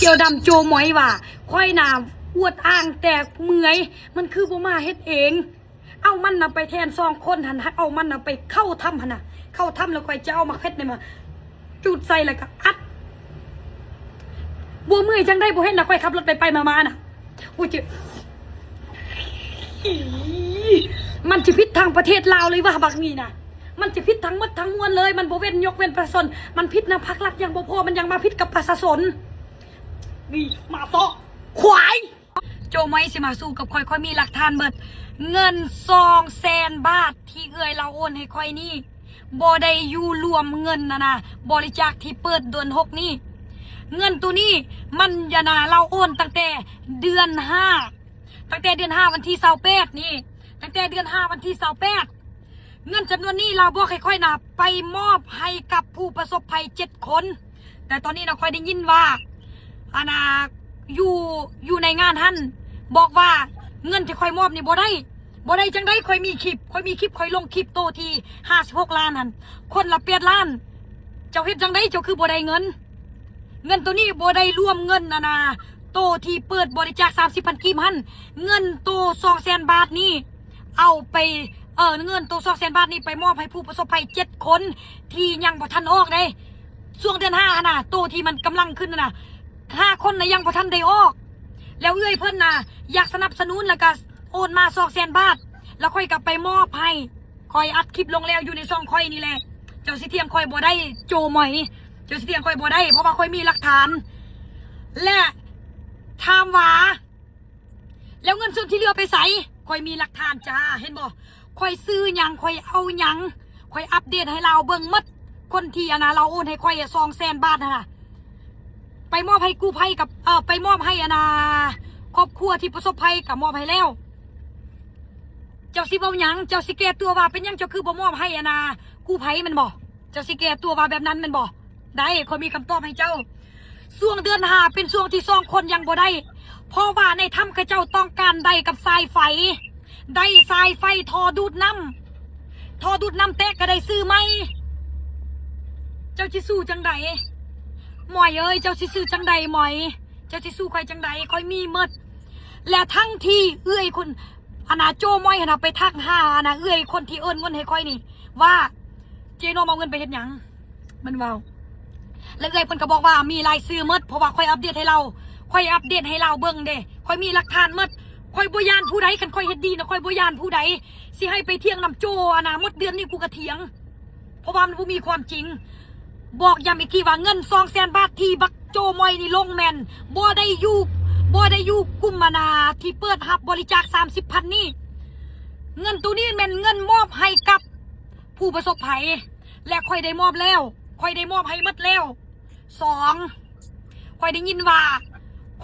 ກ່ຽວດຳໂຈໝອຍວ່າ ຂ້ອຍນະອວດອ້າງແຕ່ເມື່ອຍ ມັນຄືບໍ່ມາເຮັດເອງ. ເອົາມັນນະໄປແທນສອງຄົນຫັ້ນ ເອົາມັນນະໄປເຂົ້າຖ້ຳຫັ້ນນະ ເຂົ້າຖ້ຳແລ້ວຂ້ອຍຈະເອົາໝາກເຜັດນີ້ມາຈູດໃສ່ ແລ້ວກໍອັດ. ບໍ່ເມື່ອຍຈັ່ງໃດບໍ່ເຫັນນະ ຂ້ອຍຂັບລົດໄປໆມາໆນະ. ໂອ້ຍ ມັນຊິຜິດທັງປະເທດລາວເລີຍວ່າບັກນີ້ນະ ມັນຊິຜິດທັງໝົດທັງມວນເລີຍ. ມັນບໍ່ເວັ້ນ ຍົກເວັ້ນປະຊາຊົນ ມັນຜິດນຳພັກລັດຍັງບໍ່ພໍ ມັນຍັງມາຜິດກັບປະຊາຊົນ. ນີ້ມາຊອກຄວາຍ. ໂຈໝອຍຊິມາສູ້ກັບຂ້ອຍ ຂ້ອຍມີຫຼັກຖານເບິດ. ເງິນສອງແສນບາດທີ່ເອື້ອຍລາວໂອນໃຫ້ຂ້ອຍນີ້ ບໍ່ໄດ້ຢູ່ລວມເງິນຫັ້ນນະ ບໍລິຈາກທີ່ເປີດເດືອນຫົກນີ້. ເງິນໂຕນີ້ມັນ ອັນນະ ລາວໂອນຕັ້ງແຕ່ເດືອນຫ້າ ຕັ້ງແຕ່ເດືອນຫ້າວັນທີຊາວແປດນີ້ ຕັ້ງແຕ່ເດືອນຫ້າວັນທີຊາວແປດ ເງິນຈຳນວນນີ້ລາວບອກໃຫ້ຂ້ອຍນະໄປມອບໃຫ້ກັບຜູ້ປະສົບໄພເຈັດຄົນ. ແຕ່ຕອນນີ້ນະ ຂ້ອຍໄດ້ຍິນວ່າ ອັນນະ ຢູ່ ຢູ່ໃນງານຫັ້ນບອກວ່າເງິນທີ່ຂ້ອຍມອບນີ້ບໍ່ໄດ້. ບໍ່ໄດ້ຈັ່ງໃດ? ຂ້ອຍມີຄລິບ ຂ້ອຍມີຄລິບ ຂ້ອຍລົງຄລິບໂຕທີ່ຫ້າສິບຫົກລ້ານຫັ້ນ ຄົນລະແປດລ້ານ. ເຈົ້າເຮັດຈັ່ງໃດ ເຈົ້າຄືບໍ່ໄດ້ເງິນ? ເງິນໂຕນີ້ບໍ່ໄດ້ລວມເງິນ ອັນນະ ໂຕທີ່ເປີດບໍລິຈາກສາມສິບພັນກີບຫັ້ນ. ເງິນໂຕສອງແສນບາດນີ້ ເອົາໄປ ເອີ ເງິນໂຕສອງແສນບາດນີ້ໄປມອບໃຫ້ຜູ້ປະສົບໄພເຈັດຄົນທີ່ຍັງບໍ່ທັນອອກເດ້. ຊ່ວງເດືອນຫ້າຫັ້ນນະ ໂຕທີ່ມັນກຳລັງຂຶ້ນຫັ້ນນະ ຫ້າຄົນນະຍັງບໍ່ທັນໄດ້ອອກ. ແລ້ວເອື້ອຍເພິ່ນນະຢາກສະໜັບສະໜູນ ແລ້ວກະໂອນມາສອງແສນບາດ ແລ້ວຂ້ອຍກະໄປມອບໃຫ້. ຂ້ອຍອັດຄລິບລົງແລ້ວ ຢູ່ໃນຊ່ອງຂ້ອຍນີ້ແຫຼະ. ເຈົ້າຊິຖຽງຂ້ອຍບໍ່ໄດ້ ໂຈໝອຍ ເຈົ້າຊິຖຽງຂ້ອຍບໍ່ໄດ້ ເພາະວ່າຂ້ອຍມີຫຼັກຖານ. ແລະ ຖາມວ່າ ແລ້ວເງິນສ່ວນທີ່ເຫຼືອໄປໃສ? ຂ້ອຍມີຫຼັກຖານຈ້າ ເຫັນບໍ່? ຂ້ອຍຊື້ຫຍັງ ຂ້ອຍເອົາຫຍັງ ຂ້ອຍອັບເດດໃຫ້ລາວເບິ່ງໝົດ. ຄົນທີ່ ອັນນະ ລາວໂອນໃຫ້ຂ້ອຍສອງແສນບາດຫັ້ນນະ ໄປມອບໃຫ້ກູ້ໄພກັບ ເອີ ໄປມອບໃຫ້ ອັນນະ ຄອບຄົວທີ່ປະສົບໄພ ກະມອບໃຫ້ແລ້ວ. ເຈົ້າຊິເວົ້າຫຍັງ? ເຈົ້າຊິແກ້ຕົວວ່າເປັນຫຍັງເຈົ້າຄືບໍ່ມອບໃຫ້ ອັນນະ ກູ້ໄພແມ່ນບໍ່? ເຈົ້າຊິແກ້ຕົວວ່າແບບນັ້ນແມ່ນບໍ່? ໄດ້ ຂ້ອຍມີຄຳຕອບໃຫ້ເຈົ້າ. ຊ່ວງເດືອນຫ້າເປັນຊ່ວງທີ່ສອງຄົນຍັງບໍ່ໄດ້ ເພາະວ່າໃນຖ້ຳເຂົາເຈົ້າຕ້ອງການໄດ້ກັບສາຍໄຟ ໄດ້ສາຍໄຟທໍ່ດູດນ້ຳ ທໍ່ດູດນ້ຳແຕກກະໄດ້ຊື້ໃໝ່. ເຈົ້າຊິສູ້ຈັ່ງໃດ ໝອຍເອີຍ? ເຈົ້າຊິສູ້ຈັ່ງໃດ ໝອຍ? ເຈົ້າຊິສູ້ຂ້ອຍຈັ່ງໃດ? ຂ້ອຍມີໝົດ. ແລະ ທັງທີ່ເອື້ອຍຄົນ ອັນນະ ໂຈໝອຍຫັ້ນນະ ໄປທັກຫາ ອັນນະ ເອື້ອຍຄົນທີ່ໂອນເງິນໃຫ້ຂ້ອຍນີ້ວ່າ ເຈໂນມເອົາເງິນໄປເຮັດຫຍັງ? ມັນເວົ້າ ແລະ ເອື້ອຍເພິ່ນກະບອກວ່າມີລາຍຊື່ໝົດ ເພາະວ່າຂ້ອຍອັບເດດໃຫ້ລາວ ຂ້ອຍອັບເດດໃຫ້ລາວເບິ່ງເດ້ ຂ້ອຍມີຫຼັກຖານໝົດ. ຂ້ອຍບໍ່ຢ້ານຜູ້ໃດ ຄັນຂ້ອຍເຮັດດີນະ ຂ້ອຍບໍ່ຢ້ານຜູ້ໃດ. ຊິໃຫ້ໄປຖຽງນຳໂຈ ອັນນະ ໝົດເດືອນນີ້ກູກະຖຽງ ເພາະວ່າມັນບໍ່ມີຄວາມຈິງ. ບອກຢ້ຳອີກທີວ່າເງິນສອງແສນບາດທີ່ບັກໂຈໝອຍນີ້ລົງແມ່ນບໍ່ໄດ້ຢູ່ ບໍ່ໄດ້ຢູ່ກຸ່ມ ອັນນະ ທີ່ເປີດຮັບບໍລິຈາກສາມສິບພັນນີ້. ເງິນໂຕນີ້ແມ່ນເງິນມອບໃຫ້ກັບຜູ້ປະສົບໄພ ແລະ ຂ້ອຍໄດ້ມອບແລ້ວ ຂ້ອຍໄດ້ມອບໃຫ້ໝົດແລ້ວ. ສອງ ຂ້ອຍໄດ້ຍິນວ່າ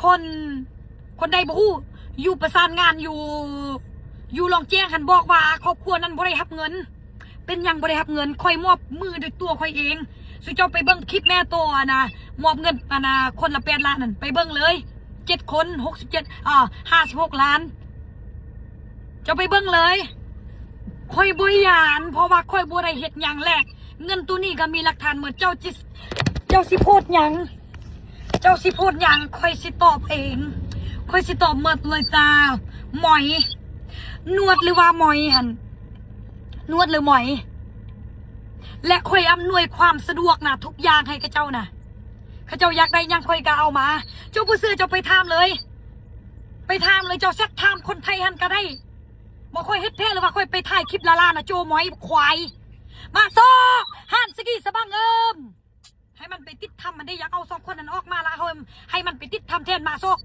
ຄົນ ຄົນໃດບໍ່ຮູ້ ຢູ່ປະສານງານຢູ່ ຢູ່ລ່ອງແຈ້ງຫັ້ນບອກວ່າຄອບຄົວນັ້ນບໍ່ໄດ້ຮັບເງິນ. ເປັນຫຍັງບໍ່ໄດ້ຮັບເງິນ? ຂ້ອຍມອບມືດ້ວຍຕົວຂ້ອຍເອງ. ສູ່ເຈົ້າໄປເບິ່ງຄລິບແມ່ໂຕ ອັນນະ ມອບເງິນ ອັນນະ ຄົນລະແປດລ້ານນັ້ນ ໄປເບິ່ງເລີຍ ເຈັດຄົນ ຫົກສິບເຈັດ ອ່າ ຫ້າສິບຫົກລ້ານ. ເຈົ້າໄປເບິ່ງເລີຍ. ຂ້ອຍບໍ່ຢ້ານ ເພາະວ່າຂ້ອຍບໍ່ໄດ້ເຮັດຫຍັງແຫຼະ. ເງິນໂຕນີ້ກະມີຫຼັກຖານໝົດ. ເຈົ້າຊິ ເຈົ້າຊິໂພດຫຍັງ? ເຈົ້າຊິໂພດຫຍັງ? ຂ້ອຍຊິຕອບເອງ. ຂ້ອຍຊິຕອບໝົດເລີຍຈ້າ. ໝອຍ ນວດ ຫຼືວ່າໝອຍຫັ້ນ? ນວດ ຫຼືໝອຍ? ແລະ ຂ້ອຍອຳນວຍຄວາມສະດວກນະ ທຸກຢ່າງໃຫ້ເຂົາເຈົ້ານະ. ເຂົາເຈົ້າຢາກໄດ້ຫຍັງຂ້ອຍກະເອົາມາ. ເຈົ້າບໍ່ເຊື່ອເຈົ້າໄປຖາມເລີຍ. ໄປຖາມເລີຍ. ເຈົ້າແຊັດຖາມຄົນໄທຫັ້ນກະໄດ້. ວ່າຂ້ອຍເຮັດແທ້ ຫຼືວ່າຂ້ອຍໄປຖ່າຍຄລິບລ້າໆນະ ໂຈໝອຍ ຄວາຍ. ມາຊອກ ຮ້ານສະກີສະບັງເອີມ ໃຫ້ມັນໄປຕິດຖ້ຳມັນເດ້. ຢາກເອົາສອງຄົນນັ້ນອອກມາລະເຮີມ ໃຫ້ມັນໄປຕິດຖ້ຳແທນ ມາຊອກ.